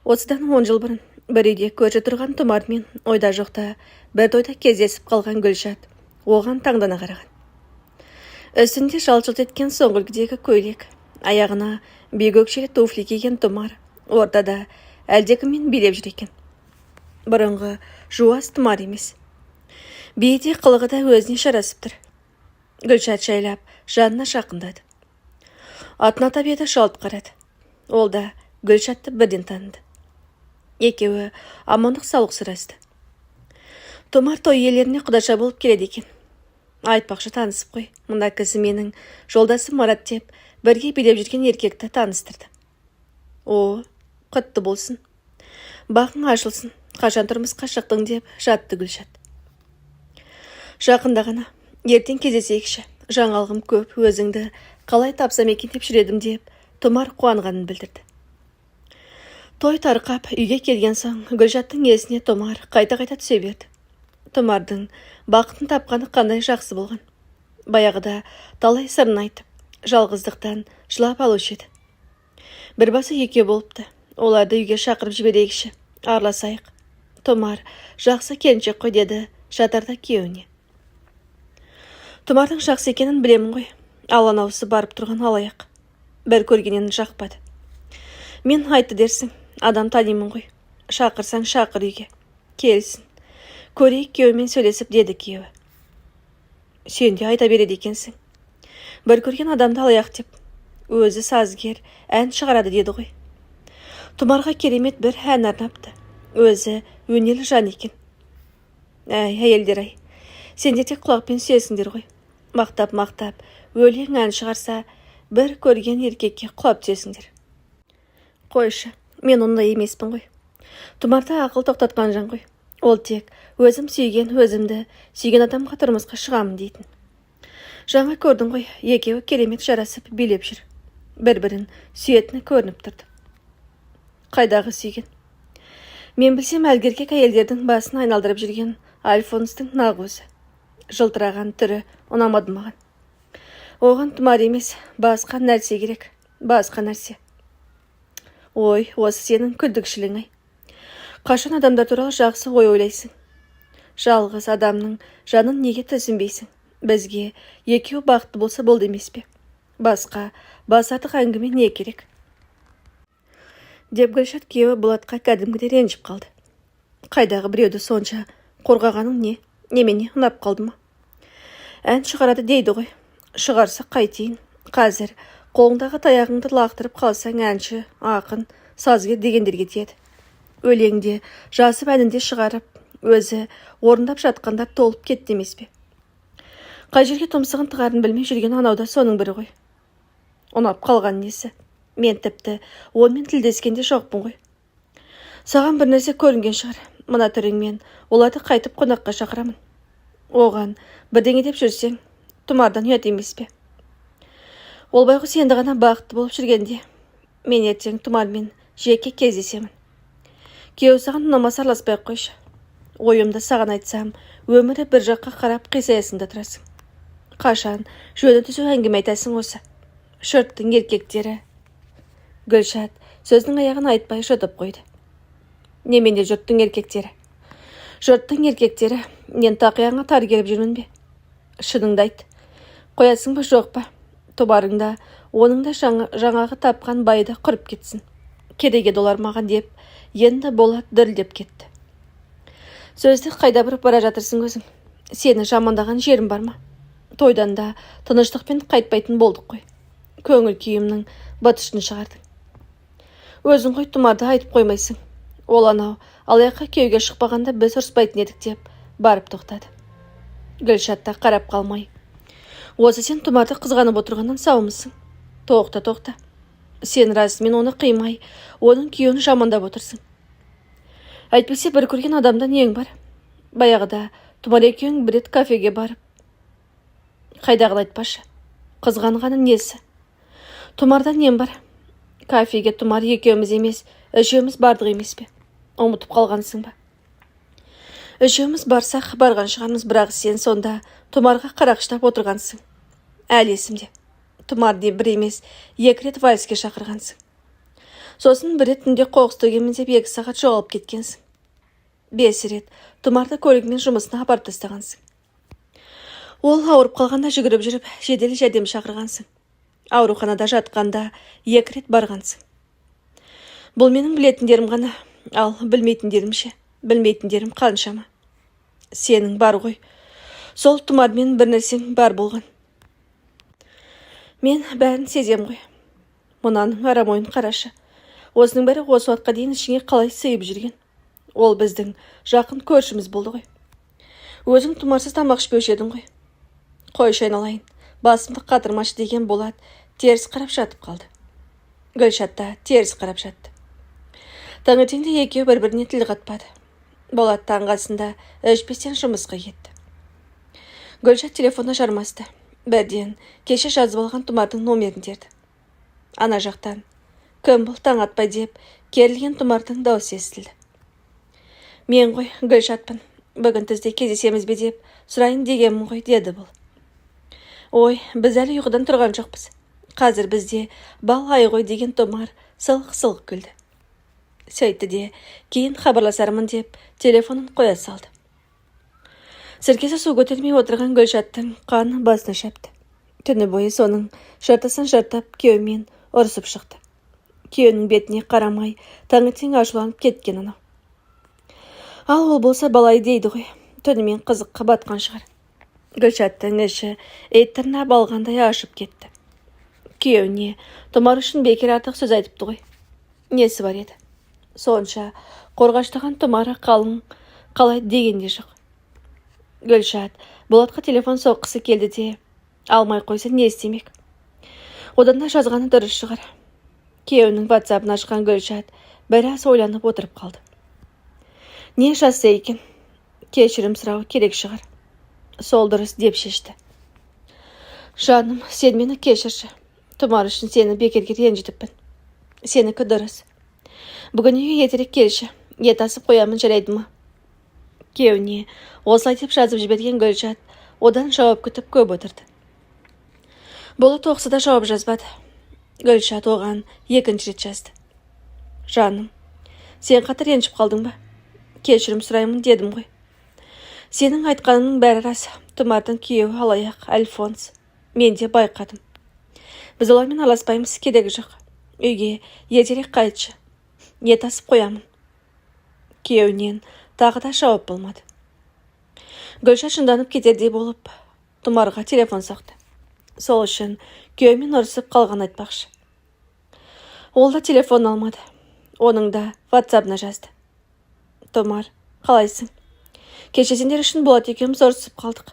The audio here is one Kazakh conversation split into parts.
Осыдан 10 жыл бұрын бір үйде көрші тұрған Тұмармен ойда жоқта бір тойда кездесіп қалған Гүлшат оған таңдана қараған. Үстінде жалт-жұлт еткен соңғы үлгідегі көйлек, аяғына биік өкшелі туфли киген Тұмар ортада әлдекіммен билеп жүр екен. Бұрынғы жуас Тұмар емес. Биі де, қылығы да өзіне жарасып тұр. Гүлшат жайлап жанына жақындады. Атын атап еді, жалт қарады. Ол да Гүлшатты бірден таныды. Екеуі амандық саулық сұрасты. Тұмар той иелеріне құдаша болып келеді екен. Айтпақшы, танысып қой, мына кісі менің жолдасым Марат, деп бірге билеп жүрген еркекті таныстырды. О, құтты болсын, бағың ашылсын, қашан тұрмысқа шықтың? Деп жатты Гүлшат. Жақында ғана. Ертең кездесейікші, жаңалығым көп, өзіңді қалай тапсам екен деп жүр едім, деп Тұмар қуанғанын білдірді. Той тарқап, үйге келген соң Гүлшаттың есіне Тұмар қайта-қайта түсе берді. Тұмардың бақытын тапқаны қандай жақсы болған. Баяғыда талай сырын айтып, жалғыздықтан жылап алушы еді. Бір басы екеу болыпты. Оларды үйге шақырып жіберейікші, араласайық. Тұмар жақсы келіншек қой, деді жатарда күйеуіне. Тұмардың жақсы екенін білемін ғой, ал анаусы барып тұрған алаяқ. Бір көргеннен жақпады. Мен айтты дерсің, адам танимын ғой. Шақырсаң, шақыр үйге. Келсін. Көрейік күйеуімен сөйлесіп, деді күйеуі. Сен де айта береді екенсің. Бір көрген адамды алаяқ деп. Өзі сазгер, ән шығарады деді ғой. Тұмарға керемет бір ән арнапты. Өзі өнерлі жан екен. Әй, әйелдер ай, сендер тек құлақпен сүйесіңдер ғой. Мақтап-мақтап, өлең ән шығарса, бір көрген еркекке құлап түсесіңдер. Қойшы, мен ондай емеспін ғой. Тұмарда ақыл тоқтатқан жан ғой. Ол тек өзім сүйген, өзімді сүйген адамға тұрмысқа шығамын дейтін. Жаңа көрдің ғой, екеуі керемет жарасып билеп жүр. Бір-бірін сүйетіні көрініп тұрды. Қайдағы сүйген? Мен білсем, әлгі еркек әйелдердің басын айналдырып жүрген Альфонстың нақ өзі. Жылтыраған түрі ұнамады маған. Оған Тұмар емес, басқа нәрсе керек, басқа нәрсе. Ой, осы сенің күлдікшілің-ай. Қашан адамдар туралы жақсы ой ойлайсың? Жалғыз адамның жанын неге түсінбейсің? Бізге екеуі бақытты болса болды емес пе? Басқа бас артық әңгіме не керек? Деп Гүлшат күйеуі Болатқа кәдімгідей ренжіп қалды. Қайдағы біреуді сонша қорғағаның не? Немене, ұнап қалды ма? Ән шығарады дейді ғой. Шығарса қайтейін? Қазір қолыңдағы таяғыңды лақтырып қалсаң, әнші, ақын, сазгер дегендерге тиеді. Өлеңде жазып, әнінде шығарып, өзі орындап жатқандар толып кетті емес пе? Қай жерге тұмсығын тығарын білмей жүрген анау да соның бірі ғой. Ұнап қалған несі? Мен тіпті онымен тілдескен де жоқпын ғой. Саған бір нәрсе көрінген шығар. Мына түріңмен оларды қайтып қонаққа шақырамын? Оған бірдеңе деп жүрсең, Тұмардан ұят емес пе? Ол байғұс енді ғана бақытты болып жүргенде. Мен ертең Тұмармен жеке кездесемін. Күйеуі саған ұнамаса, араласпай ақ қойшы. Ойымды саған айтсам, өмірі бір жаққа қарап қисаясың да тұрасың. Қашан жөні түзу әңгіме айтасың осы? Жұрттың еркектері. Гүлшат сөздің аяғын айтпай жұтып қойды. Немене жұрттың еркектері? Жұрттың еркектері, мен тақияңа тар келіп жүрмін бе? Шыныңды айт. Қоясың ба, жоқ па? Тұмарың да, оның да жаңағы тапқан байы да құрып кетсін. Керек еді олар маған, деп енді Болат дірілдеп кетті. Сөзді қайда бұрып бара жатырсың өзің? Сені жамандаған жерім бар ма? Тойдан да тыныштықпен қайтпайтын болдық қой. Көңіл күйімнің быт-шытын шығардың. Өзің ғой, Тұмарды айтып қоймайсың. Ол анау алаяққа күйеуге шықпағанда, біз ұрыспайтын едік, деп барып тоқтады. Гүлшат та қарап қалмай: Осы сен Тұмарды қызғанып отырғаннан саумысың? Тоқта, тоқта. Сен расымен оны қимай, оның күйеуін жамандап отырсың. Әйтпесе бір көрген адамда нең бар? Баяғыда Тұмар екеуің бір рет кафеге барып. Қайдағыны айтпашы. Қызғанғаны несі? Тұмарда нем бар? Кафеге Тұмар екеуміз емес, үшеуміз бардық емес пе? Ұмытып қалғансың ба? Үшеуміз барсақ, барған шығармыз, бірақ сен сонда Тұмарға қарақшылап отырғансың. Әлі есімде. Тұмарды бір емес, екі рет вальске шақырғансың. Сосын бір рет түнде қоқыс төгемін деп 2 сағат жоғалып кеткенсің. 5 рет Тұмарды көлігімен жұмысына апарып тастағансың. Ол ауырып қалғанда жүгіріп жүріп жедел жәрдем шақырғансың. Ауруханада жатқанда 2 рет барғансың. Бұл менің білетіндерім ғана, ал білмейтіндерім ше, білмейтіндерім қаншама. Сенің бар ғой, сол Тұмармен бір нәрсең бар болған. Мен бәрін сезем ғой. Мынаның арам ойын қарашы. Осының бәрі осы уақытқа дейін ішіңе қалай сыйып жүрген? Ол біздің жақын көршіміз болды ғой. Өзің Тұмарсыз тамақ ішпеуші едің ғой. Қойшы айналайын, басымды қатырмашы деген Болат теріс қарап жатып қалды. Гүлшат та теріс қарап жатты. Таңертеңде екеуі бір-біріне тіл қатпады. Болат таң қасында ішпестен жұмысқа кетті. Гүлшат телефонына жармасты. Бірден кеше жазып алған Тұмардың номерін терді. Ана жақтан «Кім бұл таң атпай?» деп керілген Тұмардың даусы естілді. «Мен ғой, Гүлшатпын. Бүгін түзде кездесеміз бе деп сұрайын дегенмін ғой», деді бұл. «Ой, біз әлі ұйқыдан тұрған жоқпыз. Қазір бізде бал айы ғой», деген Тұмар сылқ-сылқ күлді. Сөйтті де кейін хабарласармын деп телефонын қоя салды. Сіркесі су көтермей отырған Гүлшаттың қаны басына шапты. Түні бойы соның жартысын жартап күйеуімен ұрысып шықты. Күйеуінің бетіне қарамай таңертең ашуланып кеткен анау. Ал ол болса балай дейді ғой, түнімен қызыққа батқан шығар. Гүлшаттың іші ит тырнап алғандай ашып кетті. Күйеуіне Тұмар үшін бекер артық сөз айтыпты ғой. Несі бар еді? Сонша қорғаштаған Тұмары қалың қалай деген де жоқ. Гүлшат Болатқа телефон соққысы келді де, алмай қойса не істемек? Одан да жазғаны дұрыс шығар. Күйеуінің ватсабын ашқан Гүлшат біраз ойланып отырып қалды. Не жазса екен? Кешірім сұрау керек шығар. Сол дұрыс деп шешті. Жаным, сен мені кешірші. Тұмар үшін сені бекерге ренжітіппін. Сенікі дұрыс. Бүгін үйге ертерек келші, ет асып қоямын, жарайды ма? Күйеуіне осылай деп жазып жіберген Гүлшат одан жауап күтіп көп отырды. Болат оқыса да жауап жазбады. Гүлшат оған екінші рет жазды. Жаным, сен қатты ренжіп қалдың ба? Кешірім сұраймын дедім ғой. Сенің айтқаныңның бәрі рас. Тұмардың күйеуі алаяқ Альфонс. Мен де байқадым. Біз олармен араласпаймыз, керегі жоқ. Үйге ертерек қайтшы. Ет асып қоямын. Күйеуінен тағы да жауап болмады. Гүлшат жынданып кетердей болып Тұмарға телефон соқты. Сол үшін күйеуімен ұрысып қалған айтпақшы. Ол да телефон алмады. Оның да ватсабына жазды. Тұмар, қалайсың? Кеше сендер үшін Болат екеуміз ұрысып қалдық.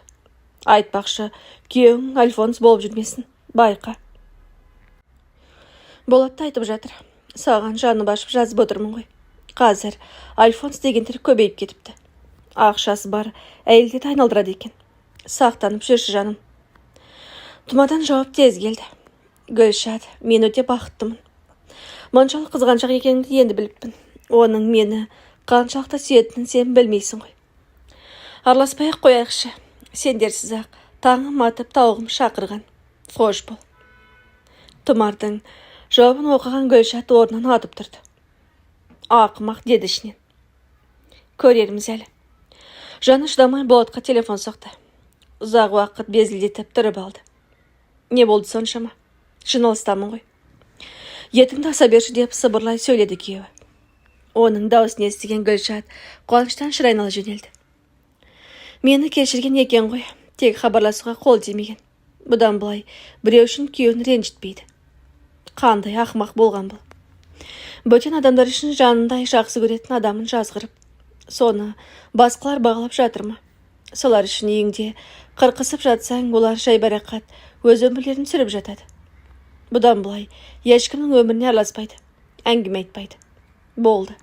Айтпақшы, күйеуің Альфонс болып жүрмесін, байқа. Болат та айтып жатыр. Саған жанып ашып жазып отырмын ғой. Қазір Альфонс дегендер көбейіп кетіпті. Ақшасы бар әйелдерді айналдырады екен. Сақтанып жүрші, жаным. Тұмардан жауап тез келді. Гүлшат, мен өте бақыттымын. Мұншалық қызғаншақ екеніңді енді біліппін. Оның мені қаншалықты сүйетінін сен білмейсің ғой. Араласпай-ақ қояйықшы. Сендерсіз-ақ таңым атып тауығым шақырған. Қош бол. Тұмардың жауабын оқыған Гүлшат орнынан атып тұрды. Ақымақ, деді ішінен. Көрерміз әлі. Жаны шыдамай Болатқа телефон соқты. Ұзақ уақыт безілдетіп тұрып алды. Не болды соншама? Жиналыстамын ғой. Етіңді аса берші, деп сыбырлай сөйледі күйеуі. Оның дауысын естіген Гүлшат қуаныштан шыр айнала жөнелді. Мені кешірген екен ғой, тек хабарласуға қол тимеген. Бұдан былай біреу үшін күйеуін ренжітпейді. Қандай ақымақ болған бұл. Бөтен адамдар үшін жанындай жақсы көретін адамын жазғырып, соны басқалар бағалап жатыр ма? Солар үшін үйіңде қырқысып жатсаң, олар жайбарақат өз өмірлерін сүріп жатады. Бұдан былай ешкімнің өміріне араласпайды, әңгіме айтпайды. Болды.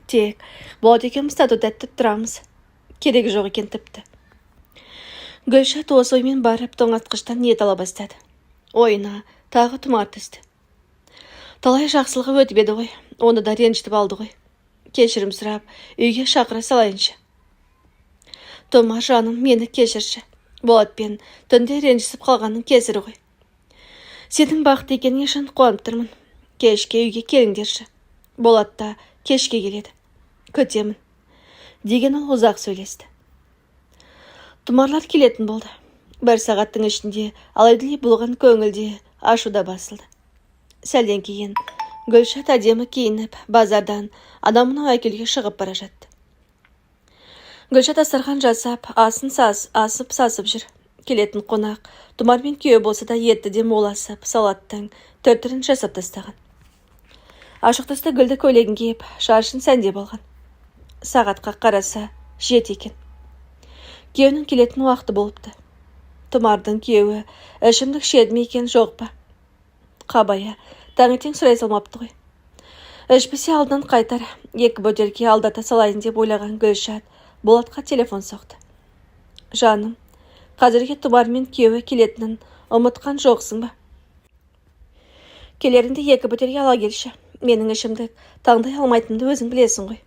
Тек Болат екеуміз тату-тәтті тұрамыз. Керегі жоқ екен тіпті. Гүлшат осы оймен барып тоңазытқыштан ет ала бастады. Ойына тағы Тұмар түсті. Талай жақсылығы өтіп еді ғой, оны да ренжітіп алды ғой. Кешірім сұрап, үйге шақыра салайыншы. Тұмар, жаным, мені кешірші. Болатпен түнде ренжісіп қалғанның кесірі ғой. Сенің бақытты екеніңе шын қуанып тұрмын. Кешке үйге келіңдерші. Болат та кешке келеді. Күтемін, деген ол ұзақ сөйлесті. Тұмарлар келетін болды. Бір сағаттың ішінде алай-дүлей болған көңілде ашу да басылды. Сәлден кейін Гүлшат әдемі киініп, базардан анау-мынау әкелуге шығып бара жатты. Гүлшат дастархан жасап, асын асып-сасып жүр. Келетін қонақ Тұмар мен күйеуі болса да, етті де мол асып, салаттың түр-түрін жасап тастаған. Ашық түсті гүлді көйлегін киіп, шашын сәндеп алған. Сағатқа қараса, 7 екен. Күйеуінің келетін уақыты болыпты. Тұмардың күйеуі ішімдік ішеді ме екен, жоқ па? Қабая, таңертең сұрай салмапты ғой. Ішпесе алдынан қайтар, 2 бөтелке алдата салайын деп ойлаған Гүлшат Болатқа телефон соқты. Жаным, қазірге Тұмар мен күйеуі келетінін ұмытқан жоқсың ба? Келеріңде 2 бөтелке ала келші. Менің ішімдік таңдай алмайтынымды өзің білесің ғой.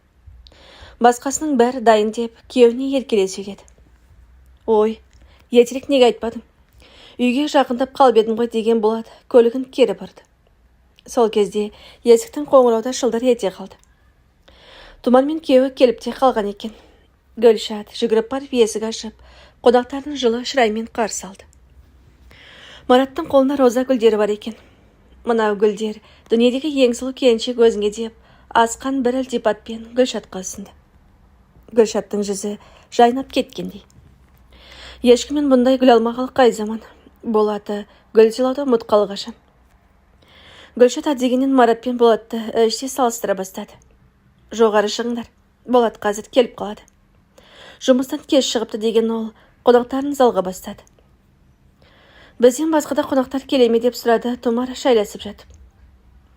Басқасының бәрі дайын деп күйеуіне еркелей сөйледі. Ой, ертерек неге айтпадың? Үйге жақындап қалып едім ғой, деген Болат көлігін кері бұрды. Сол кезде есіктің қоңырауда шылдыр ете қалды. Тұмар мен күйеуі келіп те қалған екен. Гүлшат жүгіріп барып есік ашып, қонақтарын жылы шыраймен қарсы алды. Мараттың қолында роза гүлдері бар екен. Мынау гүлдер дүниедегі ең сұлу келіншек өзіңе деп асқан бір ілтипатпен Гүлшатқа ұсынды. Гүлшаттың жүзі жайнап кеткендей. Ешкімнен бұндай гүл алмағалы қай заман. Болаты гүл сыйлауды ұмытқалы қашан. Гүлшат әдегеннен Марат пен Болатты іштей салыстыра бастады. Жоғары шығыңдар, Болат қазір келіп қалады. Жұмыстан кеш шығыпты, деген ол қонақтарын залға бастады. Бізден басқа да қонақтар келе ме, деп сұрады Тұмар шайласып жатып.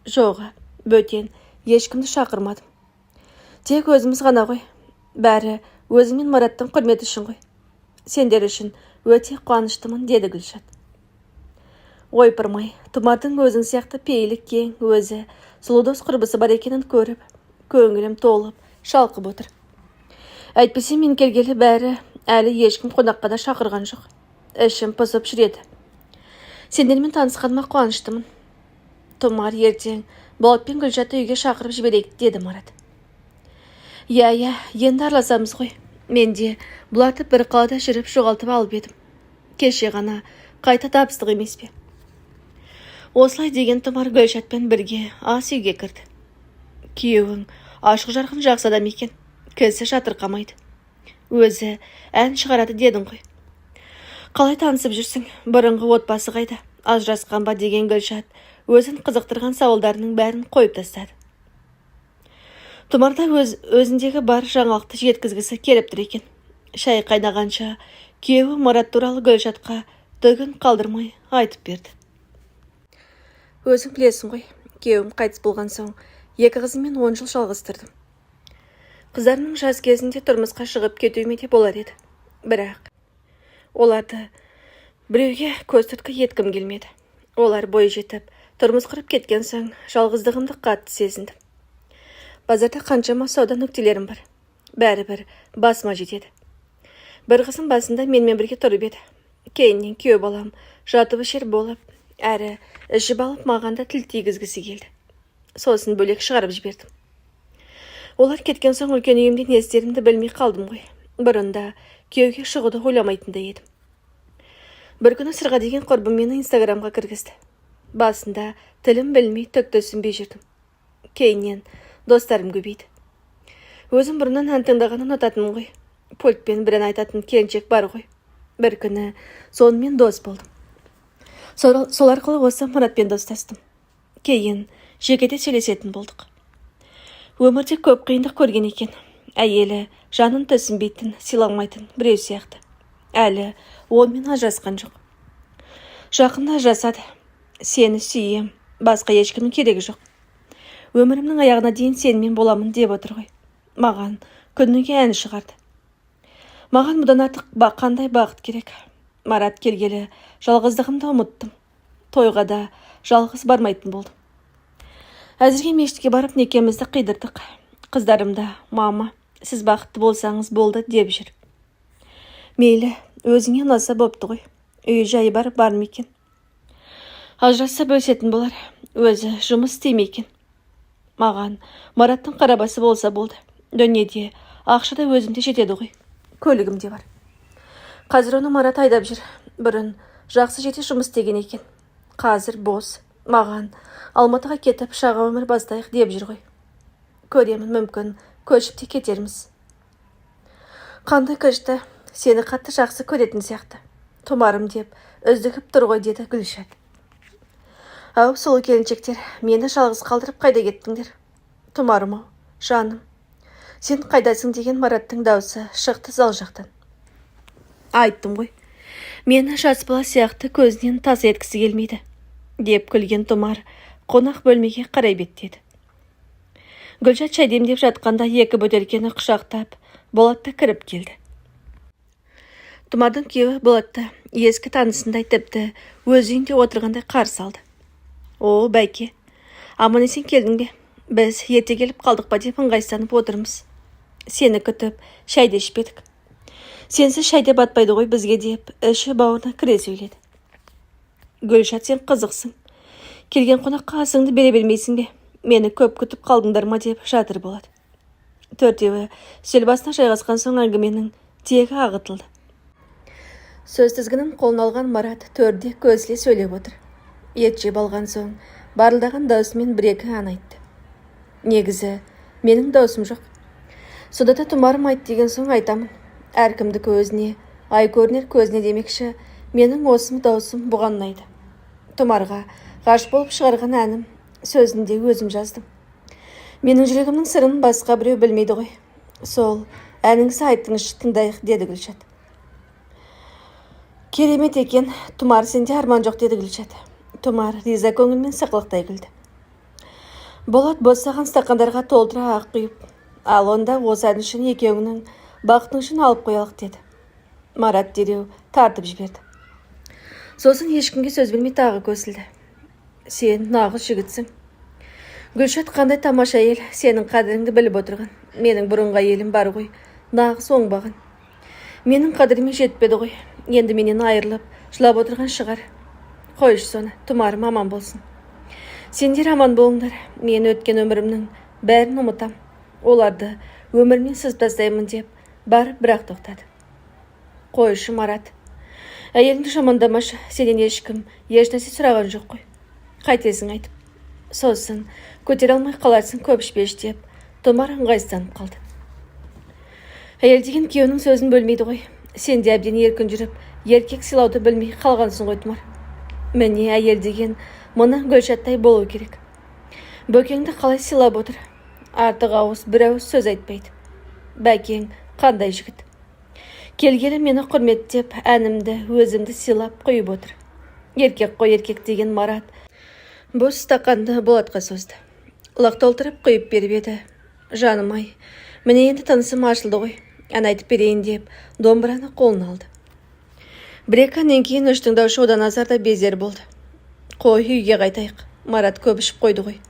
Жоға, бөтен ешкімді шақырмадым. Тек өзіміз ғана ғой. Бәрі өзің мен Мараттың құрметі үшін ғой. Сендер үшін өте қуаныштымын, деді Гүлшат. Ойпырмай, Тұмардың өзің сияқты пейілі кең, өзі сұлу дос құрбысы бар екенін көріп, көңілім толып, шалқып отыр. Әйтпесе мен келгелі бәрі әлі ешкім қонаққа да шақырған жоқ. Ішім пысып жүреді. Сендермен танысқаныма қуаныштымын. Тұмар, ертең Болат пен Гүлшатты үйге шақырып жіберейік, деді Марат. Иә, иә, енді араласамыз ғой. Мен де бұларды бір қалада жүріп жоғалтып алып едім. Кеше ғана қайта табыстық емес пе? Осылай деген Тұмар Гүлшатпен бірге ас үйге кірді. Күйеуің ашық жарқын жақсы адам екен. Кісі жатырқамайды. Өзі ән шығарады дедің ғой. Қалай танысып жүрсің? Бұрынғы отбасы қайда? Ажырасқан ба, деген Гүлшат өзін қызықтырған сауалдарының бәрін қойып тастады. Тұмар да өзіндегі бар жаңалықты жеткізгісі келіп тұр екен. Шай қайнағанша күйеуі Марат туралы Гүлшатқа түгін қалдырмай айтып берді. Өзің білесің ғой, күйеуім қайтыс болған соң 2 қызыммен 10 жыл жалғыз тұрдым. Қыздарымның жас кезінде тұрмысқа шығып кетуіме де болар еді. Бірақ оларды біреуге көз түрткі еткім келмеді. Олар бой жетіп, тұрмыс құрып кеткен соң жалғыздығымды қатты сезіндім. Базарда қаншама сауда нүктелерім бар. Бәрібір басыма жетеді. Бір қызым басында менімен бірге тұрып еді. Кейіннен күйеу балам жатып ішер болып, әрі ішіп алып маған да тіл тигізгісі келді. Сосын бөлек шығарып жібердім. Олар кеткен соң үлкен үйімде не істерімді білмей қалдым ғой. Бұрында күйеуге шығуды ойламайтын да едім. Бір күні Сырға деген құрбым мені Инстаграмға кіргізді. Басында тілім білмей, түк түсінбей жүрдім. Кейіннен достарым көбейді. Өзім бұрыннан ән тыңдағанын ұнататынмын ғой. Пультпен бір ән айтатын келіншек бар ғой. Бір күні сонымен дос болдым. Сол арқылы осы Маратпен достастым. Кейін жекеде сөйлесетін болдық. Өмірде көп қиындық көрген екен. Әйелі жанын түсінбейтін, сыйламайтын біреу сияқты. Әлі онымен ажырасқан жоқ. Жақында ажырасады. Сені сүйем, басқа ешкімнің керегі жоқ. Өмірімнің аяғына дейін сенімен боламын деп отыр ғой. Маған күніге ән шығарды. Маған бұдан артық қандай бақыт керек? Марат келгелі жалғыздығымды ұмыттым. Тойға да жалғыз бармайтын болдым. Әзірге мешітке барып некемізді қидырдық. Қыздарым да, мама, сіз бақытты болсаңыз болды деп жүр. Мейлі, өзіңе ұнаса бопты ғой. Үй жайы бар ма екен? Ажырасса бөлісетін болар. Өзі жұмыс істей ме екен? Маған Мараттың қарабасы болса болды. Дүниеде ақша да өзімде жетеді ғой. Көлігім де бар. Қазір оны Марат айдап жүр. Бұрын жақсы жерде жұмыс істеген екен. Қазір бос. Маған Алматыға кетіп шаға өмір бастайық деп жүр ғой. Көремін, мүмкін көшіп те кетерміз. Қандай күшті, сені қатты жақсы көретін сияқты. Тұмарым деп үздігіп тұр ғой, деді Гүлшат. Ау, сұлу келіншектер, мені жалғыз қалдырып қайда кеттіңдер? Тұмарым-ау, жаным. Сен қайдасың деген Мараттың даусы шықты зал жақтан. Айттым ғой, мені жас бала сияқты көзінен таса еткісі келмейді, деп күлген Тұмар қонақ бөлмеге қарай беттеді. Гүлшат шай демдеп жатқанда екі бөтелкені құшақтап, Болат та кіріп келді. Тұмардың күйеуі Болатты ескі танысындай, тіпті өз үйінде отырғандай қарсы алды. О, бәке, аман-есен келдің бе? Біз ерте келіп қалдық па деп ыңғайсызданып отырмыз. Сені күтіп, шай да ішпедік. Сенсіз шай да батпайды ғой бізге, деп іші бауырына кіре сөйледі. Гүлшат, сен қызықсың. Келген қонаққа асыңды бере бермейсің бе? Мені көп күтіп қалдыңдар ма, деп жатыр Болат. Төртеуі үстел басына жайғасқан соң әңгіменің тегі ағытылды. Сөз тізгінін қолына алған Марат төрде көсіле сөйлеп отыр. Ет жеп алған соң барылдаған даусымен бір-екі ән айтты. Негізі, менің даусым жоқ. Сонда да Тұмарым айт деген соң айтамын. Әркімдікі өзіне, ай көрінер көзіне демекші, менің осы даусым бұған ұнайды. Тұмарға ғашық болып шығарған әнім, сөзін де өзім жаздым. Менің жүрегімнің сырын басқа біреу білмейді ғой. Сол әніңізді айтыңызшы, тыңдайық, деді Гүлшат. Керемет екен, Тұмар, сенде арман жоқ, деді Гүлшат. Тұмар риза көңілмен сықылықтай күлді. Болат босаған стақандарға толтыра ақ құйып, ал онда осы ән үшін, екеуіңнің бақытың үшін алып қоялық, деді. Марат дереу тартып жіберді. Сосын ешкімге сөз бермей тағы көсілді. Сен нағыз жігітсің. Гүлшат қандай тамаша әйел, сенің қадіріңді біліп отырған. Менің бұрынғы әйелім бар ғой, нағыз оңбаған. Менің қадіріме жетпеді ғой. Енді менен айырылып, жылап отырған шығар. Қойшы соны, Тұмарым аман болсын. Сендер аман болыңдар. Мен өткен өмірімнің бәрін ұмытам. Оларды өмірімнен сызып тастаймын, деп барып бірақ тоқтады. Қойшы, Марат. Әйеліңді жамандамашы, сенен ешкім ешнәрсе сұраған жоқ қой. Қайтесің айтып. Сосын көтере алмай қаларсың, көп ішпеші, деп Тұмар ыңғайсызданып қалды. Әйел деген күйеуінің сөзін бөлмейді ғой. Сен де әбден еркін жүріп, еркек сыйлауды білмей қалғансың ғой, Тұмар. Міне, әйел деген мұны Гүлшаттай болу керек. Бөкеңді қалай сыйлап отыр. Артық ауыз бір ауыз сөз айтпайды. Бәкең қандай жігіт. Келгелі мені құрметтеп, әнімді, өзімді сыйлап құйып отыр. Еркек қой, еркек, деген Марат бос стақанды Болатқа созды. Лық толтырып құйып беріп еді. Жаным-ай, міне енді тынысым ашылды ғой. Ән айтып берейін, деп домбыраны қолына алды. Бір-екі әннен кейін үш тыңдаушы одан азар да безер болды. Қой, үйге қайтайық. Марат көп ішіп қойды ғой.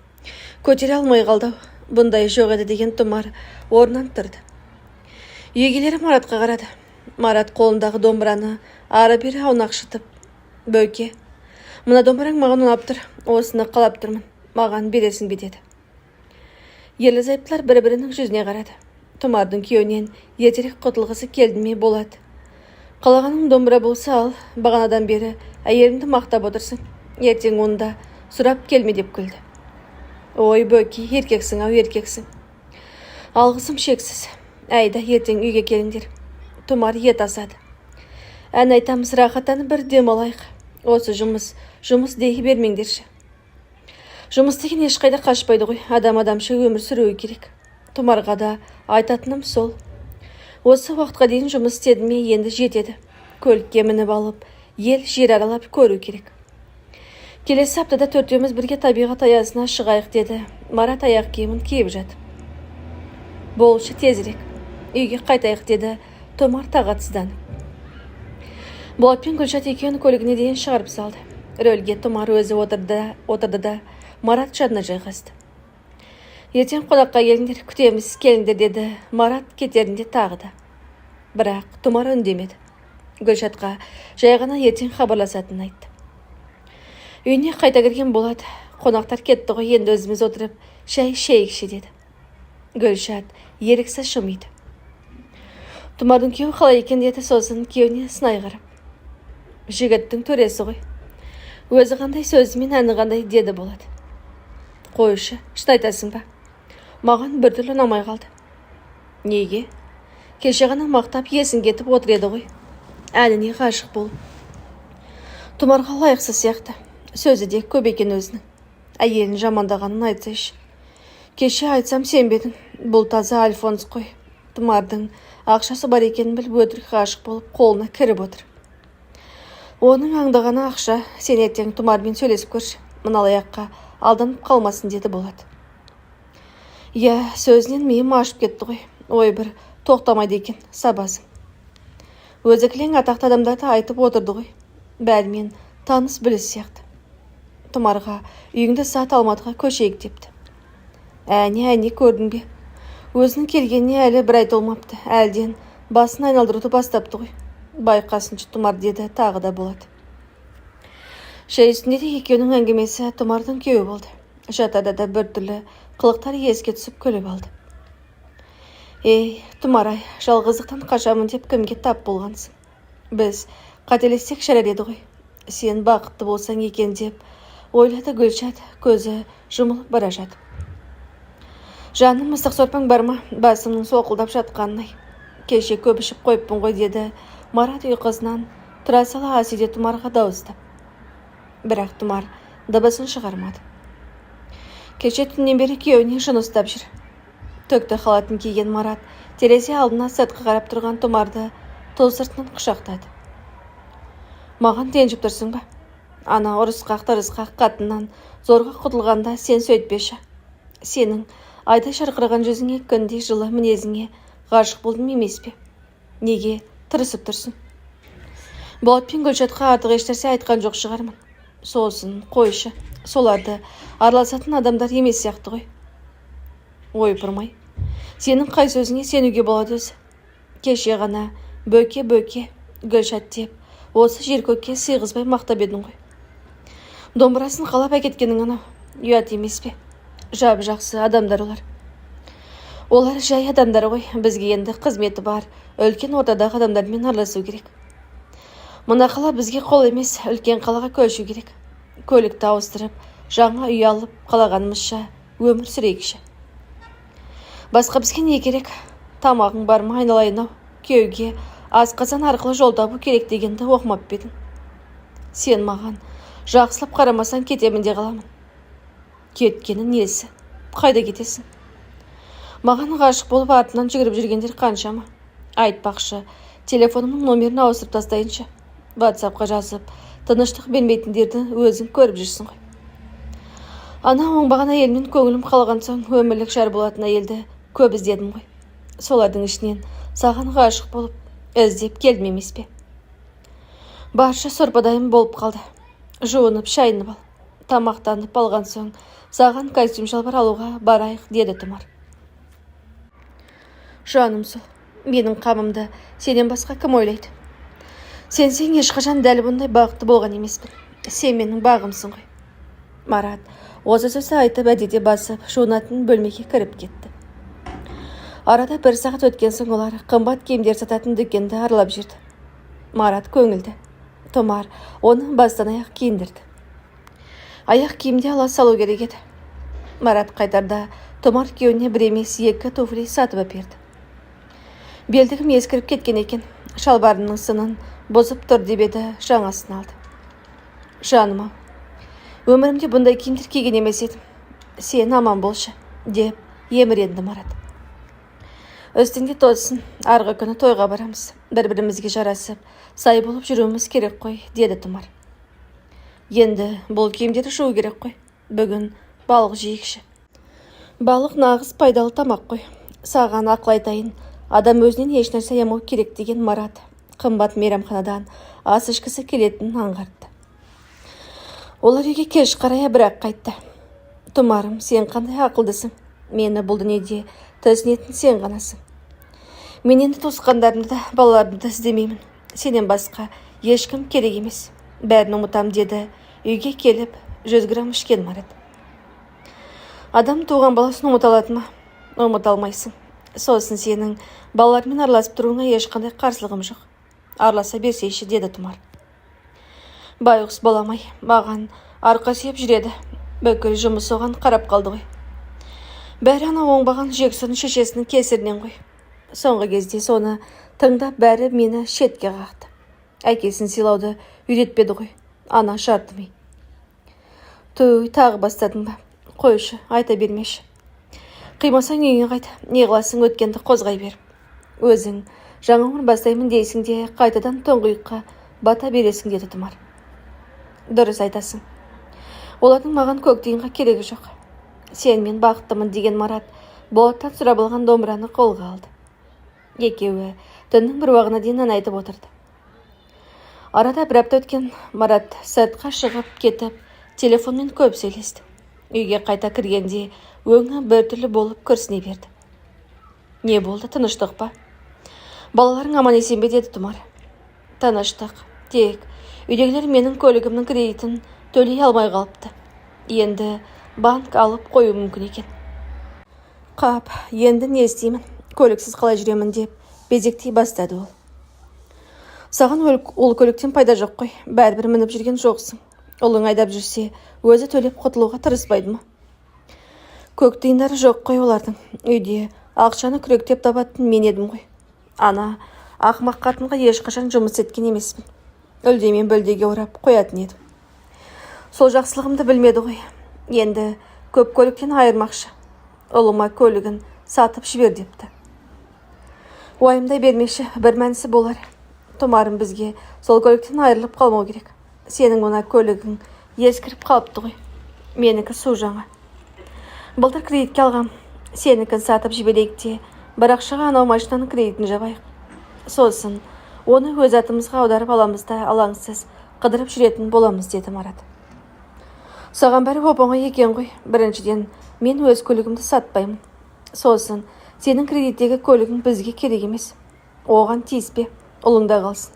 Көтере алмай қалды-ау. Бұндай жоқ еді, деген Тұмар орнынан тұрды. Үй иелері Маратқа қарады. Марат қолындағы домбыраны ары-бері аунақшытып, Бөке, мына домбыраң маған ұнап тұр, осыны қалап тұрмын, маған бересің бе, деді. Ерлі-зайыптылар бір-бірінің жүзіне қарады. Тұмардың күйеуінен ертерек құтылғысы келді ме болады. Қалағаның домбыра болса ал, бағанадан бері әйелімді мақтап отырсың. Ертең оны да сұрап келме, деп күлді. Ой, Бөке, еркексің ау, еркексің. Алғысым шексіз. Әйда, ертең үйге келіңдер. Тұмар ет асады. Ән айтамыз, рахаттанып бір демалайық. Осы жұмыс, жұмыс дей бермеңдерші. Жұмыс деген ешқайда қашпайды ғой. Адам адамша өмір сүруі керек. Тұмарға да айтатыным сол. Осы уақытқа дейін жұмыс істеді ме, енді жетеді. Көлікке мініп алып, ел жер аралап көру керек. Келесі аптада төртеуміз бірге табиғат аясына шығайық, деді Марат аяқ киімін киіп жатып. Болшы, тезірек. Үйге қайтайық, деді Тұмар тағатсызданып. Болат пен Гүлшат екеуін көлігіне дейін шығарып салды. Рөлге Тұмар өзі отырды да Марат жанына жайғасты. Ертең қонаққа келіңдер, күтеміз, келіңдер, деді Марат кетерінде тағы да. Бірақ Тұмар үндемеді. Гүлшатқа жай ғана ертең хабарласатынын айтты. Үйіне қайта кірген Болат Қонақтар кетті ғой, енді өзіміз отырып шай ішейікші, деді. Гүлшат еріксіз жымиды. Тұмардың күйеуі қалай екен, деді сосын күйеуіне сынай қарап. Жігіттің төресі ғой. Өзі қандай, сөзі мен әні қандай, деді Болат. Қойшы, шын айтасың ба? Маған біртүрлі ұнамай қалды. Неге? Кеше ғана мақтап есің кетіп отыр еді ғой. Әніне ғашық болып. Тұмарға лайықсыз сияқты. Сөзі де көп екен өзінің. Әйелін жамандағанын айтсайшы. Кеше айтсам сенбедің. Бұл таза Альфонс қой. Тұмардың ақшасы бар екенін біліп, өтірік ғашық болып қолына кіріп отыр. Оның аңдағаны ақша. Сен ертең Тұмармен сөйлесіп көрші. Мына алаяққа алданып қалмасын, деді Болат. Иә, сөзінен миым ашып кетті ғой. Ой, бір тоқтамайды екен сабазың. Өзі кілең атақты адамдарды айтып отырды ғой. Бәрімен таныс біліс сияқты. Тұмарға үйіңді сат, Алматыға көшейік депті. Әне, әне, көрдің бе? Өзінің келгеніне әлі бір ай толмапты. Әлден басын айналдыруды бастапты ғой. Байқасыншы Тұмар, деді тағы да Болат. Шай үстінде де екеуінің әңгімесі Тұмардың күйеуі болды. Жатарда да біртүрлі қылықтар еске түсіп күліп алды. Ей, Тұмар-ай, жалғыздықтан қашамын деп кімге тап болғансың? Біз қателессек жарар еді ғой. Сен бақытты болсаң екен деп ойлады Гүлшат, көзі жұмылып бара жатып. Жаным, ыстық сорпаң бар ма? Басымның солқылдап жатқанын-ай. Кеше көп ішіп қойыппын ғой, деді Марат ұйқысынан тұра сала ас үйде Тұмарға дауыстап. Бірақ Тұмар дыбысын шығармады. Кеше түннен бері күйеуіне жын ұстап жүр. Түкті халатын киген Марат терезе алдына сыртқа қарап тұрған Тұмарды ту сыртынан құшақтады. Маған ренжіп тұрсың ба? Ана ұрысқақ тырысқақ қатыннан зорға құтылғанда сен сөйтпеші. Сенің айдай жарқыраған жүзіңе, күндей жылы мінезіңе ғашық болдым емес пе? Неге тырысып тұрсың? Болат пен Гүлшатқа артық ешнәрсе айтқан жоқ шығармын. Сосын қойшы, соларды араласатын адамдар емес сияқты ғой. Ойпырмай, сенің қай сөзіңе сенуге болады өзі? Кеше ғана бөке, бөке, Гүлшат деп осы жер көкке сыйғызбай мақтап едің ғой. Домбырасын қалап әкеткенің анау, ұят емес пе? Жап жақсы адамдар олар. Олар жай адамдар ғой, бізге енді қызметі бар, үлкен ортадағы адамдармен араласу керек. Мына қала бізге қол емес, үлкен қалаға көшу керек. Көлікті ауыстырып, жаңа үй алып, қалағанымызша өмір сүрейікші. Басқа бізге не керек? Тамағың бар ма, айналайын-ау, күйеуге асқазан арқылы жол табу керек дегенді оқымап па едің? Сен маған жақсылап қарамасаң кетемін де қаламын. Кеткені несі? Қайда кетесің? Маған ғашық болып артынан жүгіріп жүргендер қаншама? Айтпақшы, телефонымның номерін ауыстырып тастайыншы. Ватсапқа жазып, тыныштық бермейтіндерді өзің көріп жүрсің ғой. Ана оңбаған әйелмен көңілім қалған соң өмірлік жар болатын әйелді көп іздедім ғой. Солардың ішінен саған ғашық болып іздеп келдім емес пе? Барша сорпадайым болып қалды. Жуынып, шайынып ал. Тамақтанып алған соң саған костюм шалбар алуға барайық, деді Тұмар. Жаным сол, менің қамымды сенен басқа кім ойлайды? Сенсең ешқашан дәл бұндай бақытты болған емеспін. Сен менің бағымсың ғой. Марат осы сөзді айтып әдете басып жуынатын бөлмеге кіріп кетті. Арада бір сағат өткен соң олар қымбат киімдер сататын дүкенді аралап жүрді. Марат көңілді. Тұмар оны бастан аяқ киіндірді. Аяқ киімде ала салу керек еді. Марат қайтарда Тұмар күйеуіне бір емес екі туфли сатып әперді. Белдігім ескіріп кеткен екен, шалбарымның сынын бұзып тұр деп еді, жаңасын алды. Жаным ау, өмірімде бұндай киімдер киген емес едім. Сен аман болшы, деп еміренді Марат. Үстіңде тозсын, арғы күні тойға барамыз. Бір-бірімізге жарасып, сай болып жүруіміз керек қой, деді Тұмар. Енді бұл киімдерді жуу керек қой. Бүгін балық жейікші. Балық нағыз пайдалы тамақ қой. Саған ақыл айтайын, адам өзінен ешнәрсе аямау керек деген Марат қымбат мейрамханадан ас ішкісі келетінін аңғартты. Олар үйге кеш қарай бірақ қайтты. Тұмарым, сен қандай ақылдысың? Мені бұл дүниеде түсінетін сен ғанасың. Мен енді туысқандарымды да, балаларымды да іздемеймін. Сенен басқа ешкім керек емес. Бәрін ұмытам, деді үйге келіп 100 грамм ішкен Марат. Адам туған баласын ұмыта алады ма? Ұмыта алмайсың. Сосын сенің балалармен араласып тұруыңа ешқандай қарсылығым жоқ. Араласа берсейші, деді Тұмар. Байғұс балам-ай, маған арқа сүйеп жүреді. Бүкіл жұмыс оған қарап қалды ғой. Бәрі ана оңбаған жексұрын шешесінің кесірінен ғой. Соңғы кезде соны тыңдап бәрі мені шетке қақты. Әкесін сыйлауды үйретпеді ғой, ана жарты ми. Түй, тағы бастадың ба? Қойшы, айта бермеші. Қимасаң үйіңе қайт, не қыласың өткенді қозғай беріп. Өзің жаңа өмір бастаймын дейсің де, қайтадан тұңғиыққа бата бересің, деді Тұмар. Дұрыс айтасың. Олардың маған көк тиынға керегі жоқ. Сен мен бақыттымын, деген Марат Болаттан сұрап алған домбыраны қолға алды. Екеуі түннің бір уағына дейін ән айтып отырды. Арада бір апта өткен. Марат сыртқа шығып кетіп, телефонмен көп сөйлесті. Үйге қайта кіргенде өңі біртүрлі болып күрсіне берді. Не болды, тыныштық па? Балаларың аман есен бе, деді Тұмар. Тыныштық. Тек үйдегілер менің көлігімнің кредитін төлей алмай қалыпты. Енді банк алып қоюы мүмкін екен. Қап, енді не істеймін? Көліксіз қалай жүремін, деп безектей бастады ол. Саған ол көліктен пайда жоқ қой. Бәрібір мініп жүрген жоқсың. Ұлың айдап жүрсе, өзі төлеп құтылуға тырыспайды ма? Көк тиындары жоқ қой олардың. Үйде ақшаны күректеп табатын мен едім ғой. Ана ақымақ қатынға ешқашан жұмыс еткен емеспін. Үлде мен бүлдеге орап қоятын едім. Сол жақсылығымды білмеді ғой. Енді көп көліктен айырмақшы. Ұлыма көлігін сатып жібер депті. Уайымдай бермеші, бір мәнісі болар. Тұмарым, бізге сол көліктен айырылып қалмау керек. Сенің мына көлігің ескіріп қалыпты ғой. Менікі су жаңа. Былтыр кредитке алғам. Сенікін сатып жіберейік те, бір ақшаға анау машинаның кредитін жабайық. Сосын оны өз атымызға аударып аламыз да, алаңсыз қыдырып жүретін боламыз, деді Марат. Саған бәрі оп-оңай екен ғой. Біріншіден, мен өз көлігімді сатпаймын. Сосын сенің кредиттегі көлігің бізге керек емес. Оған тиіспе, ұлыңда қалсын.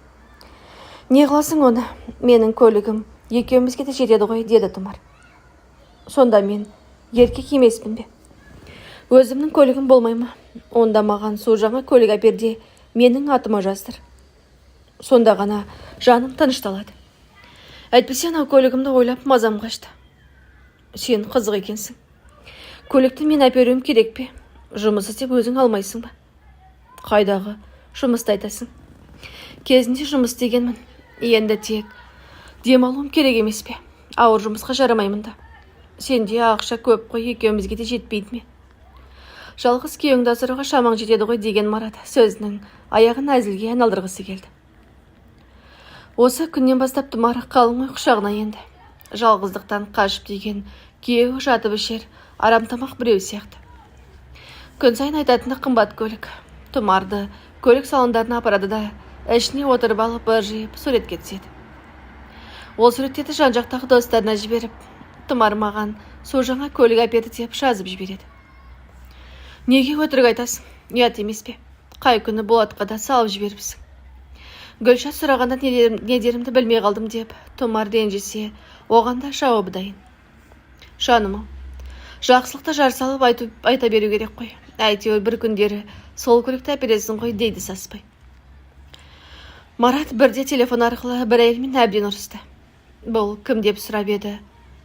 Не қыласың оны? Менің көлігім екеумізге де жетеді ғой, деді Тұмар. Сонда мен еркек емеспін бе? Өзімнің көлігім болмай ма? Онда маған су жаңа көлік әпер де, менің атыма жаздыр. Сонда ғана жаным тынышталады. Әйтпесе анау көлігімді ойлап мазам қашты. Сен қызық екенсің. Көлікті мен әперуім керек пе? Жұмыс істеп өзің алмайсың ба? Қайдағы жұмысты айтасың? Кезінде жұмыс істегенмін. Енді тек демалуым керек емес пе? Ауыр жұмысқа жарамаймын да. Сенде ақша көп қой, екеумізге де жетпейді ме? Жалғыз күйеуіңді асырауға шамаң жетеді ғой, деген Марат сөзінің аяғын әзілге айналдырғысы келді. Осы күннен бастап Тұмар қалың ой құшағына енді. Жалғыздықтан қашып деген күйеуі жатып ішер арам тамақ біреу сияқты. Күн сайын айтатыны қымбат көлік. Тұмарды көлік салондарына апарады да, ішіне отырып алып ыржиып суретке түседі. Ол суреттерді жан-жақтағы достарына жіберіп, Тұмар маған су жаңа көлік әперді деп жазып жібереді. Неге өтірік айтасың? Ұят емес пе? Қай күні Болатқа да салып жіберіпсің. Гүлшат сұрағанда не дерімді білмей қалдым деп Тұмар ренжісе, оған да жауабы дайын. Жаным-ау, жақсылықты жар салып айта беру керек қой. Әйтеуір бір күндері сол көлікті әпересің ғой, дейді саспай. Марат бірде телефон арқылы бір әйелмен әбден ұрысты. Бұл кім деп сұрап еді.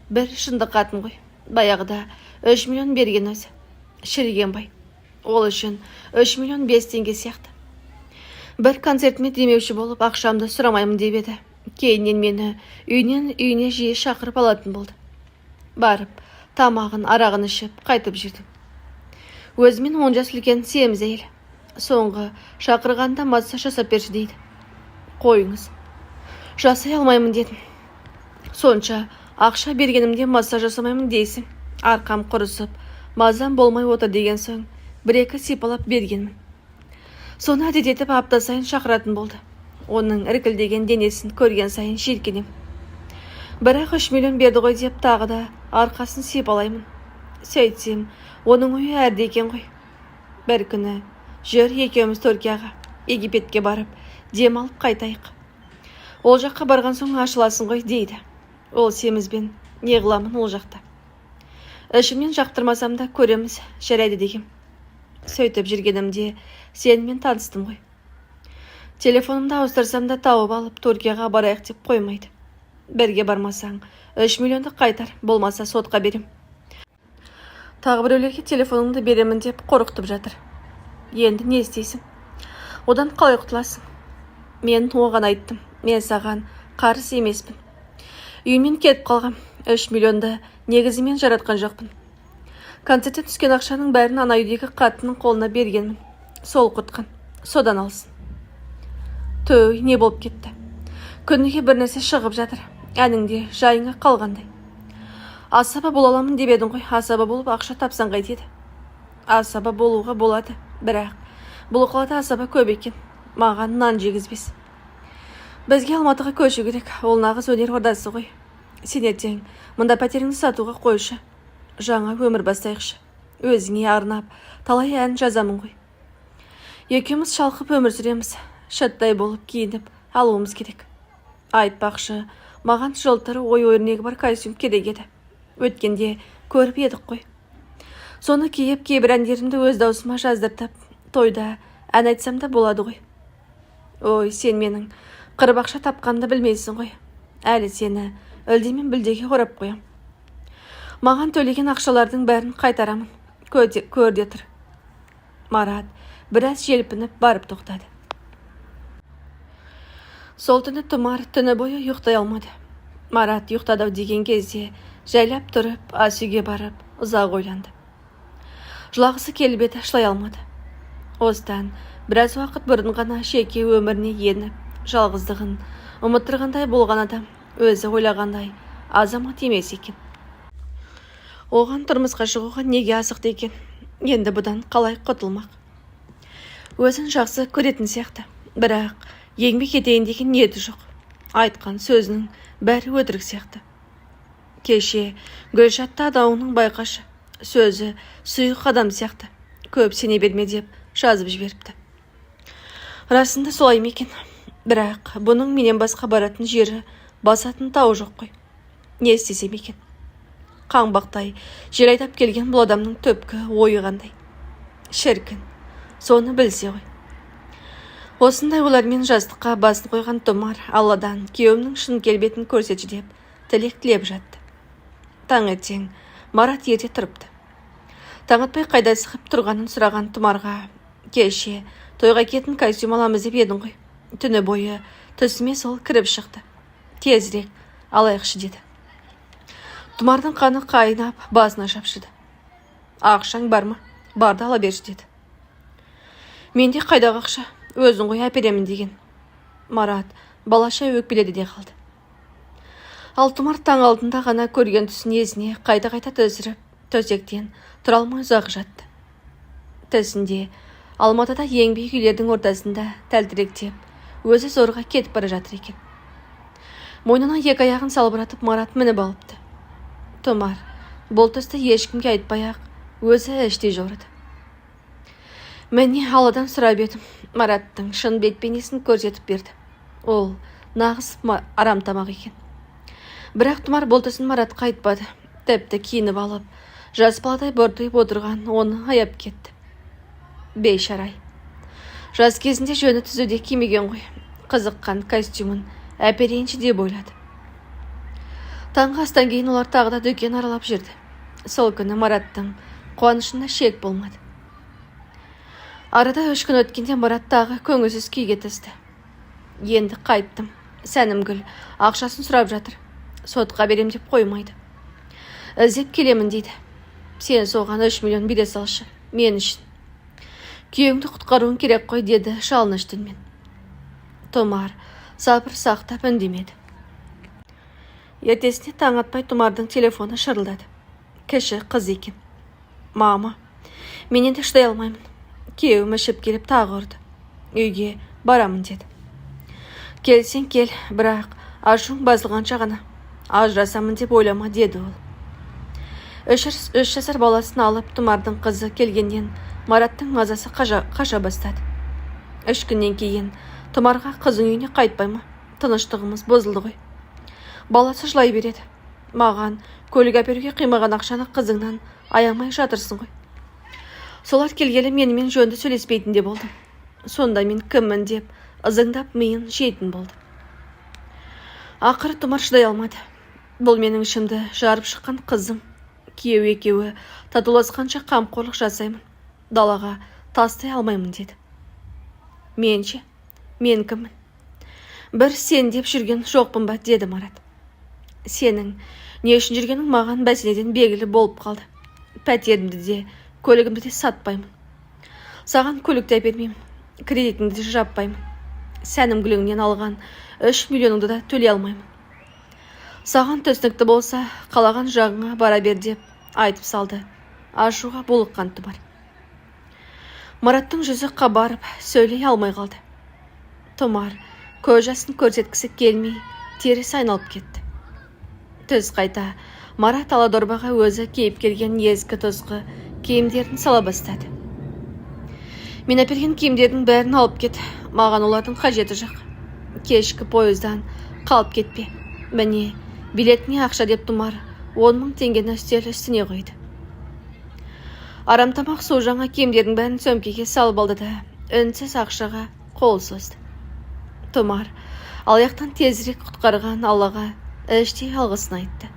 Бір шындық қатын ғой. Баяғыда 3 миллион берген өзі. Шіріген бай. Ол үшін 3 миллион 5 теңге сияқты. Бір концертіме демеуші болып ақшамды сұрамаймын деп еді. Кейіннен мені үйінен үйіне жиі шақырып алатын болды. Барып, тамағын, арағын ішіп, қайтып жүрдім. Өзімен 10 жас үлкен семіз әйел. Соңғы шақырғанда массаж жасап берші дейді. Қойыңыз. Жасай алмаймын дедім. Сонша ақша бергенімде массаж жасамаймын дейсің. Арқам құрысып, мазам болмай отыр деген соң, бір-екі сипалап бергенмін. Соны әдет етіп апта сайын шақыратын болды. Оның іркілдеген денесін көрген сайын жиіркенем. Бірақ 3 миллион берді ғой деп тағы да арқасын сипалаймын. Сөйтсем, оның ойы әрде екен ғой. Бір күні жүр екеуміз Түркияға, Египетке барып, демалып қайтайық. Ол жаққа барған соң ашыласың ғой дейді. Ол семізбен не қыламын ол жақта? Ішімнен жақтырмасам да көреміз, жарайды дегем. Сөйтіп жүргенімде сенімен таныстым ғой. Телефонымды ауыстырсам да тауып алып, Түркияға барайық деп қоймайды. Бірге бармасаң, 3 миллионды қайтар, болмаса сотқа берем. Тағы біреулерге телефоныңды беремін деп қорқытып жатыр. Енді не істейсің? Одан қалай құтыласың? Мен оған айттым, мен саған қарыз емеспін. Үйімнен кетіп қалғам, 3 миллионды негізімен жаратқан жоқпын. Концерттен түскен ақшаның бәрін ана үйдегі қатынның қолына бергенмін. Сол құртқан, содан алсын. Төй, не болып кетті? Күніге бір нәрсе шығып жатыр. Әніңде жайыңа қалғандай. Асаба бола аламын деп едің ғой, асаба болып ақша тапсаң қайтеді? Асаба болуға болады, бірақ бұл қалада асаба көп екен, маған нан жегізбес. Бізге Алматыға көшу керек, ол нағыз өнер ордасы ғой. Сен ертең мұнда пәтеріңді сатуға қойшы. Жаңа өмір бастайықшы. Өзіңе арнап талай ән жазамын ғой. Екеуміз шалқып өмір сүреміз. Шыттай болып киініп алуымыз керек. Айтпақшы, маған жылтыр ой өрнегі бар костюм керек еді. Өткенде көріп едік қой. Соны киіп, кейбір әндерімді өз даусыма жаздыртып, тойда ән айтсам да болады ғой. Ой, сен менің қырып ақша тапқанымды білмейсің ғой. Әлі сені үлде мен бүлдеге орап қоям. Маған төлеген ақшалардың бәрін қайтарамын. Көр де тұр. Марат біраз желпініп барып тоқтады. Сол түні Тұмар түні бойы ұйықтай алмады. Марат ұйықтады деген кезде жайлап тұрып, ас үйге барып, ұзақ ойланды. Жылағысы келіп еді, жылай алмады. Осыдан біраз уақыт бұрын ғана жеке өміріне еніп, жалғыздығын ұмыттырғандай болған адам өзі ойлағандай азамат емес екен. Оған тұрмысқа шығуға неге асықты екен? Енді бұдан қалай құтылмақ? Өзін жақсы көретін сияқты, бірақ еңбек етейін деген ниеті жоқ. Айтқан сөзінің бәрі өтірік сияқты. Кеше Гүлшатты адауының байқашы, сөзі сұйық адам сияқты, көп сене берме деп жазып жіберіпті. Расында солай ма екен? Бірақ бұның менен басқа баратын жері, басатын тауы жоқ қой. Не істесем екен? Қаңбақтай жел айдап келген бұл адамның түпкі ойы қандай? Шіркін, соны білсе ғой. Осындай ойлармен жастыққа басын қойған Тұмар Алладан күйеуімнің шын келбетін көрсетші деп тілек тілеп жатты. Таңертең Марат ерте тұрыпты. Таң атпай қайда шығып тұрғанын сұраған Тұмарға, кеше тойға киетін костюм аламыз деп едің ғой. Түні бойы түсіме сол кіріп шықты. Тезірек алайықшы деді. Тұмардың қаны қайнап басына шапшыды. Ақшаң бар ма? Барды ала берші деді. Менде қайдағы ақша? Өзің ғой әперемін деген. Марат балаша өкпеледі де қалды. Ал Тұмар таң алдында ғана көрген түсін есіне қайта-қайта түсіріп, төсектен тұра алмай ұзақ жатты. Түсінде Алматыда ең биік үйлердің ортасында тәлтіректеп, өзі зорға кетіп бара жатыр екен. Мойнына екі аяғын салбыратып Марат мініп алыпты. Тұмар бұл түсті ешкімге айтпай-ақ өзі іштей жорыды. Міне, Алладан сұрап едім, Мараттың шын бет бейнесін көрсетіп берді. Ол нағыз арам тамақ екен. Бірақ Тұмар бұл түсін Маратқа айтпады. Тіпті киініп алып, жас баладай бұртиып отырған оны аяп кетті. Бейшара-ай. Жас кезінде жөні түзуде кимеген ғой. Қызыққан костюмін әперейінші деп ойлады. Таңғы астан кейін олар тағы да дүкен аралап жүрді. Сол күні Мараттың қуанышында шек болмады. Арада 3 күн өткенде Марат тағы көңілсіз күйге түсті. Енді қайттым. Сәнімгүл ақшасын сұрап жатыр. Сотқа берем деп қоймайды. Іздеп келемін дейді. Сен соған 3 миллион бере салшы, мен үшін. Күйеуіңді құтқаруың керек қой, деді жалынышты үнмен. Тұмар сабыр сақтап үндемеді. Ертесіне таң атпай Тұмардың телефоны шырылдады. Кіші қыз екен. Мама, мен енді шыдай алмаймын. Күйеуім ішіп келіп тағы ұрды. Үйге барамын деді. Келсең кел, бірақ ашуың басылғанша ғана. Ажырасамын деп ойлама, деді ол. 3 жасар баласын алып Тұмардың қызы келгеннен Мараттың мазасы қаша бастады. 3 күннен кейін Тұмарға қызың үйіне қайтпай ма? Тыныштығымыз бұзылды ғой. Баласы жылай береді. Маған көлік әперуге қимаған ақшаны қызыңнан аямай жатырсың ғой. Солар келгелі менімен жөнді сөйлеспейтін де болды. Сонда мен кіммін деп ызыңдап миын жейтін болды. Ақыры Тұмар шыдай алмады. Бұл менің ішімді жарып шыққан қызым. Күйеу екеуі татуласқанша қамқорлық жасаймын. Далаға тастай алмаймын деді. Мен ше? Мен кіммін? Бір сен деп жүрген жоқпын ба, деді Марат. Сенің не үшін жүргенің маған бәсенеден белгілі болып қалды. Пәтерімді де, көлігімді де сатпаймын. Саған көлік те әпермеймін. Кредитіңді де жаппаймын. Сәнімгүліңнен алған 3 миллионыңды да төлей алмаймын. Саған түсінікті болса, қалаған жағыңа бара бер, деп айтып салды ашуға булыққан Тұмар. Мараттың жүзі қабарып, сөйлей алмай қалды. Тұмар көз жасын көрсеткісі келмей, теріс айналып кетті. Түс қайта Марат ала дорбаға өзі киіп келген ескі тұсқы киімдерін сала бастады. Мен әперген киімдердің бәрін алып кет, маған олардың қажеті жоқ. Кешкі пойыздан қалып кетпе. Міне, билетіңе ақша, деп Тұмар 10 000 теңгені үстел үстіне қойды. Арамтамақ су жаңа киімдердің бәрін сөмкеге салып алды да, үнсіз ақшаға қол созды. Тұмар алаяқтан тезірек құтқарған Аллаға іштей алғысын айтты.